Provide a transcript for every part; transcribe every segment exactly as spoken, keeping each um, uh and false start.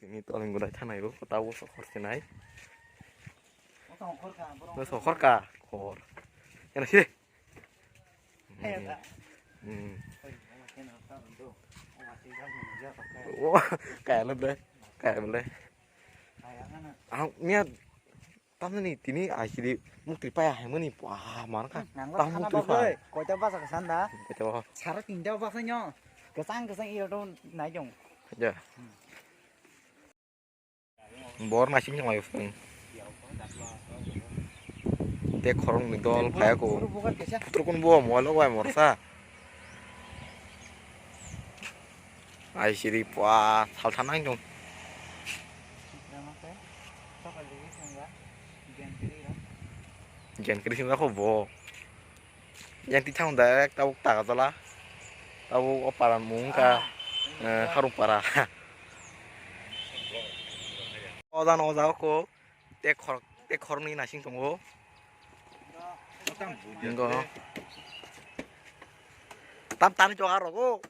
Ini tolong gudai thanai bo, kota bo sokhor sinai. Bo sokhor ka, khor. Yana sih. Hmm. Wah, kaya lo deh. Kaya lo deh. Ang niat Tamni tini aisidi mukti paya hai mani, wah, mana ka? Nang ba Tah sana mukti ba paya. Koita basa ka sanda? Koita ba? Sara tinta basa nyo. Kesang kesang iyo to nai jong. Ya. Bor nasing jong ayo sung. Te khorong ni dol paya ko. Putru kun bo mobile lo bai morsa. Aisidi pua salsa nang jong. Gen kiri sing ko bo. Yang ti thang direct tabuk taga jala. Tabuk o paran mung ka, eh, harung para. Ojan oja ko te khor, te khorni nasing tongo. Ingo. Tam tani joga rogo.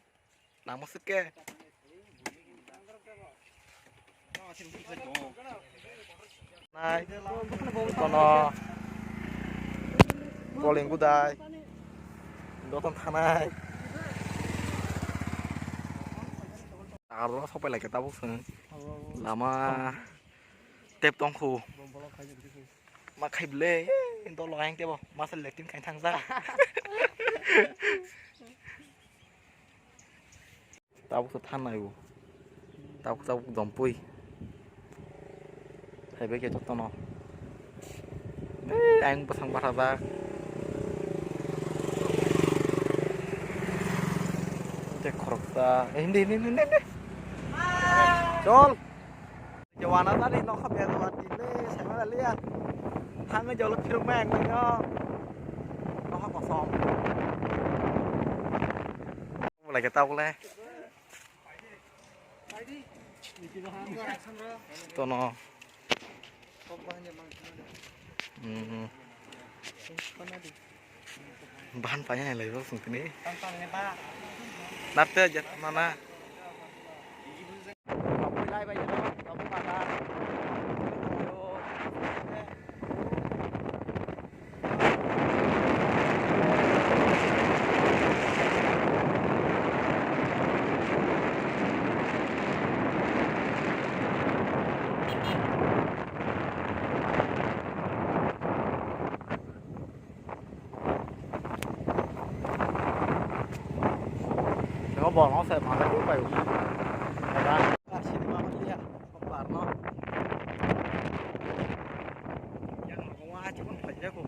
Nangma sike. Nai. Kono. Koling gudai. Doton thanai. Aro sopai lagi tabuk seng. Lama tep tongkhu. Ma khai ble, dol laga yang tebo, masa letin khai thang ja. Tabuk to than nai bo. Tabuk, tabuk dompui. Hai bai ke jotono. Eh, ayang bwsang bara jak. Te khoroksa. Eh, hindi, hindi, hindi, hindi. Chol. Jawana tadi nokha bia jawan dile, saya mana lihat. Hangnya jauh lebih rumah yang punya. Nokha kosong. Mulai kita boleh. Tono. Hmm. Bahan panya yang lain sungkini. Narte jat mana? Abo borok se mangkha tei pai. Eba. Sini mangkha tei ya. Bar no. Yang rogo wa chikon phai jako.